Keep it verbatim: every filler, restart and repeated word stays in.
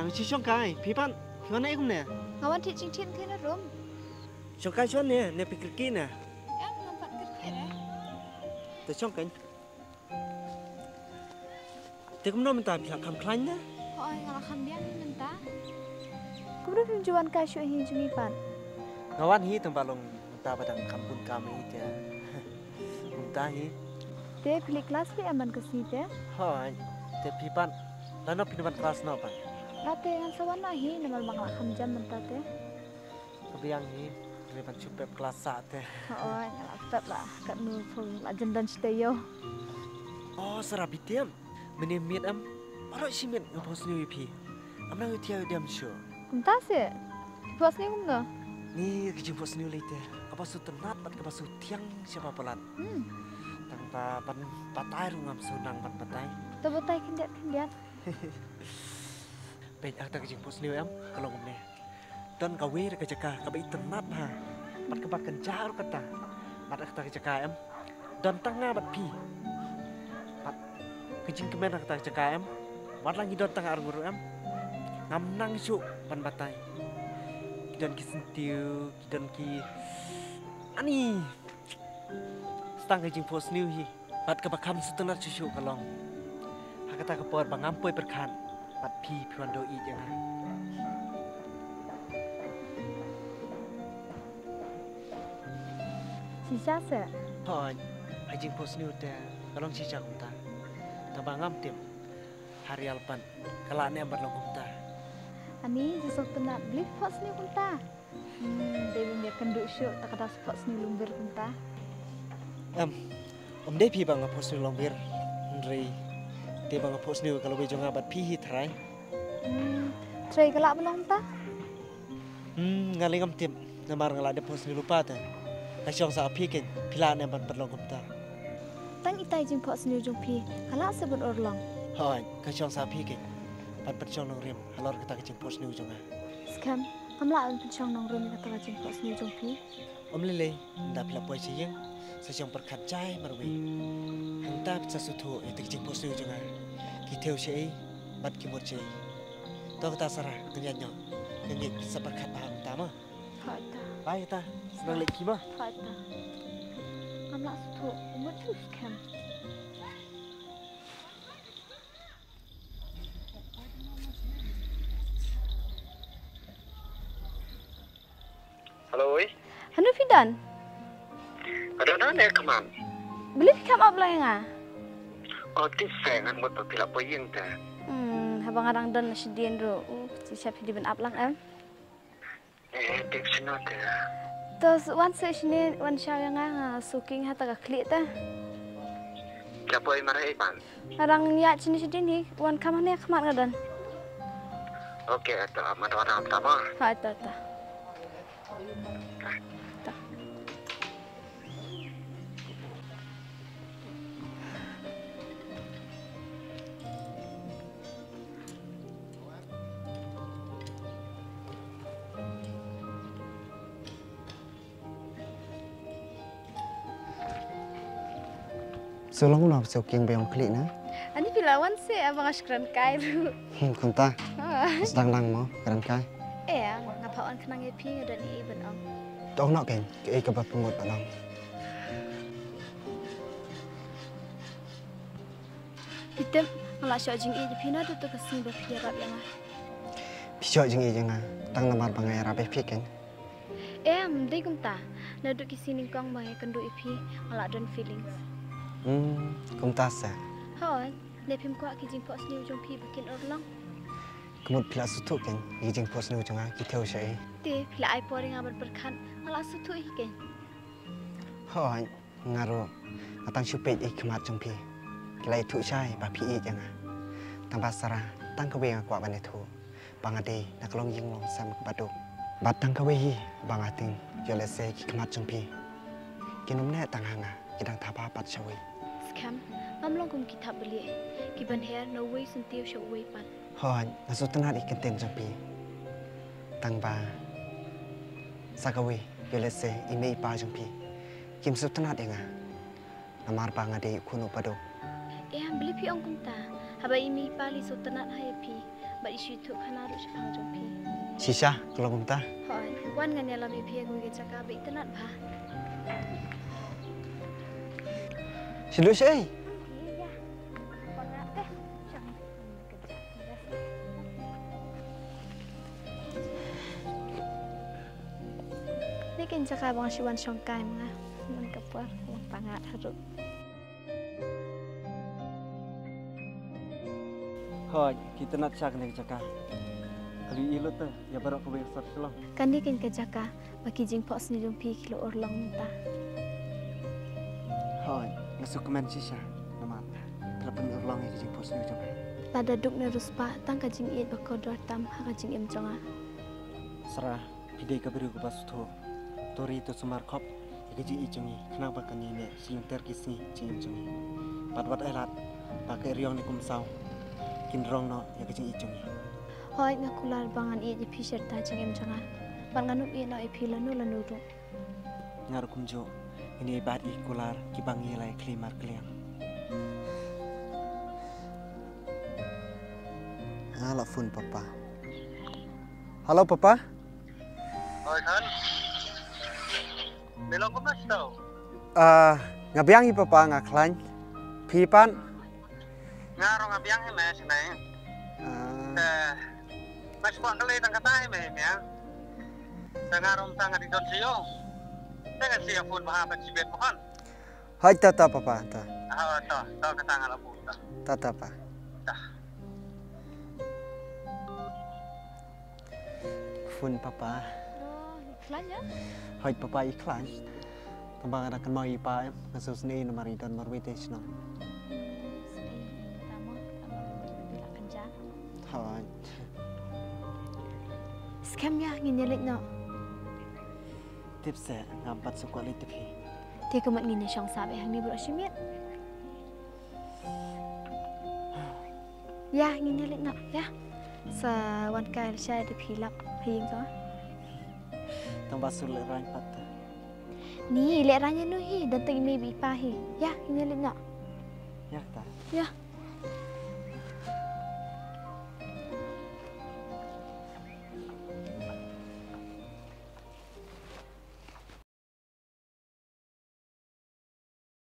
Nang shu shong kai, phi pat, phi wan ei kumne? Nga wan thied jingthied na room. Shong kai shon ne, ne phi kyrkieh ne? Em, ngam pat kyrkieh re. Te shong kai. Te kumno mynta phi la kham khlaiñ ne? Hooid, nga la kham biang hi mynta. Kumno phim ju wan kai shuh hi jong ngi pat? Nga wan hi tang ba long mynta ba dang kham bun kam hi te. Mynta hi. Te phi leit klas leh em man ka sngi te? Hooid, te phi pat. Lano phin wan klas noh pat? Nga te ngan sa wan noh hi namar ba nga la kham jam mynta te. Ka biang hi, re ban shu pep klas sah te. Hooid, nga la pep la, katno phi la jan don shatei ïoh. Oh, Sara, phi tip. Mynne miet em, baroh shi miet nga phohsniew ïa phi. Ngam nang ïohthiah ïa u diam shuh. Kumta se, phi phohsniew kumno? Ni ka jingphohsniew lei te, kaba sngewtynnat bad kaba sngewthiang sha ba palat. Hmm. Tang ba ban batai ruh ngam sngewtynnat ban batai. To batai khyndiat khyndiat. Peit, ha kata ka jingphohsniew em, ka long kumne. Don kawei re ka jaka kaba itynnat bha. Bad kaba kynjah ruh kata. Bad ha kata ka jaka em, don tang nga bad phi. Bad ka jingkmen ha kata ka jaka em, wat la ngi don tang arngut ruh em, ngam nang shuh ban batai. Ki don ki syntiew, ki don ki, ani. Sa tang ka jingphohsniew hi. Bad kaba kham sngewtynnat shuh shuh ka long, ha kata ka por ba ngam poi pyrkhat bad phi, phi wan duh ïeit ïa nga. Shisha se? Hooid, ha jingphohsniew te ka long shisha kumta. Tang ba ngam tip ha real pat ka lah ne em ban long kumta. Ani, sngewtynnat, balei phi phohsniew kumta? Hmm, dei ban ïakynduh shuh, ta ka dei sa phohsniew longwir kumta. Em, ym dei phi ba nga phohsniew longwir, hynrei dei ba nga phohsniew ka lawei jong nga bad phi hi tharai. Hmm, tharai ka lah ban long kumta? Hmm, nga lei ngam tip, namar nga la dep phohsniew lypa te. Ka shong sa ha phi kein, phi lah ne em ban pynlong kumta. Tang itai jingphohsniew jong phi, ka lah sa ban urlong. Hooid, ka shong sa ha phi kein, ban pynshong nongrim halor kata ka jingphohsniew jong nga. Skhem, ngam lah ban pynshong nongrim ïa kata ka jingphohsniew jong phi. Ym lei lei, ynda phi la poi sha ïing, sa shong pyrkhat jai marwei. Hangta phin sa sngewthuh ïa kata ka jingphohsniew jong nga. Ki thew shaei, bad ki mut shaei. To kata Sara, ngan ïaid noh. Ngan ïaid sa pyrkhat bha hangta mo. Hooid ta. Bye ta. Sa nang leit ki mo. Hooid ta. Ngam lah sngewthuh, mut shu skhem. Hello, oi. Hano phi don? Nga don hangne khmat. Balei phi kham ap lang ïa nga? Oh, te sa ngan mut ba phi la poi ïing te. Hmm, haba nga dang don shadien ruh. Uh, shisha phi dei ban ap lang em. Eh, te shano te? To wan seh shane, wan shaw ïa nga, nga shu king ha ta ka khlieh te. Phi la poi marei pat? Nga dang ïaid shane shadien hi, wan kham hangne khmat nga don. Okay, to, ma to, to, to, to. Ha, to, to. To. Shu long kumno, shu king ba ong khlieh na? Ani phi la wan seh, ba nga shu kren kai ruh. Hmm, kumta. Ha. Sdang dang mo kren kai. Eh, nga phah wan khnang ïa phi, nga don ei ei ban ong. To ong noh kein, kaei kaba phi mut ban ong. Phi tip, nga la shoh jingïeit ïa phi naduh tu ka sngi ba phi ïarap ïa nga. Phi shoh jingïeit ïa nga tang namar ba nga ïarap ïa phi kein? Em, dei kumta. Naduh ki sngi nyngkong ba nga ïakynduh ïa phi, nga la don feelings. Hmm, kumta sa? Hooid, ne phim kwah ki jingphohsniew jong phi ba kin urlong? Ka mut phi la sngewthuh kein ïa ki jingphohsniew jong nga ki thew shaei? Te phi la ai por ïa nga ban pyrkhat, nga la sngewthuh hi kein. Hooid. Nga ruh, nga tang shu peit ïa ki khmat jong phi. Ki la ïathuh shai ba phi ïeit ïa nga. Tang ba Sara, tang kawei nga kwah ban ïathuh. Ba nga dei na ka longïing longsem kaba duk. Bad tang kawei hi ba nga tieng ïoh lehse ki khmat jong phi kin ym neh tang ha nga, ki dang thaba pat shawei. Skhem, ngam long kum ki thapbalieh kiban her na uwei syntiew sha uwei pat. Hooid, nga sngewtynnat ïa ka ktien jong phi. Tang ba sa kawei, ïoh lehse i mei i pa jong phi kim sngewtynnat ïa nga namar ba nga dei u khun u baduk. Em, balei phi ong kumta? Haba i mei i pa lei sngewtynnat ha ïa phi, Bad i shu ïathuh khana ruh shaphang jong phi. Shisha, ka long kumta. Hooid, wan ngan ïalam ïa phi ha kawei ka jaka ba itynnat bha. Shu lut shaei? Ïa. Pyngat te. Kane ka jaka ba nga shu wan shongkai ma nga. Wan ka por, wan pyngat haduh. Hooid, ki tynnat sha kane ka jaka. Kali i lut te, ïa baroh kawei sor shalong. Kane keiñ ka jaka ba ki jingphohsniew jong phi ki la urlong mynta. Hooid, nga sngewkmen shisha namar phi la pynurlong ïa ki jingphohsniew jong nga. Lada duk ne riewspah, tang ka jingïeit ba kordor tam ha ka jingim jong nga. Sara, phi dei ka briew kaba sngewthuh. To ri to sumar khop ïa ka jingïeit jong ngi, khnang ba kan ïaineh shilynter ki sngi jingim jong ngi. Bad wat ai lad ba ka eriong ne ka umsaw kin rong noh ïa ka jingïeit jong ngi. Hooid, nga kular ba ngan ïeit ïa phi sha rta jingim jong nga. Bad ngan ym ïehnoh ïa phi lano lano ruh. Nga ruh kumjuh, ngin ïai bat ïa ki kular kiba ngi la ïa khlieh markylliang. Nga la phone papa. Hello papa. Hoi Khan. Me long kumno shato? Ah, nga biang hi papa, nga khlaiñ. Phi pat? Nga ruh nga biang hi me shane. Ah. Te me shu kwah kylli tang kata hi me, me. Te nga ruh mynta nga dei don sha ïew. Te ngan shu ïa phone bha ban shibit mo Khan. Hooid, ta ta papa, ta. Ah, ta, ta kata nga la phone ta. Ta ta pa. Ta. Phone papa. Oh, i khlaiñ ïa? Hooid papa, i khlaiñ. Tang ba nga dang kynmaw ïa i pa em, nga sngewsynei namar i don marwei te shnong. Hmm, sngewsynei, tama, tama, bila kynja. Hooid. Skhem ïa, ngin ïa leit noh. Tip seh, ngam pat sngewkwah leit tip hi. Te ka mut ngin ïa shong sah beit hangne baroh shi miet. Ïa, ngin ïa leit noh, ïa. Sa wan kai lashai da phi lap ha ïing jong nga. Tang ba shu lehraiñ pat te. Ni, lehraiñ ïano hi, don tang i mei bad i pa hi. Ïa, ngin ïa leit noh. Ïa kata. Ïa.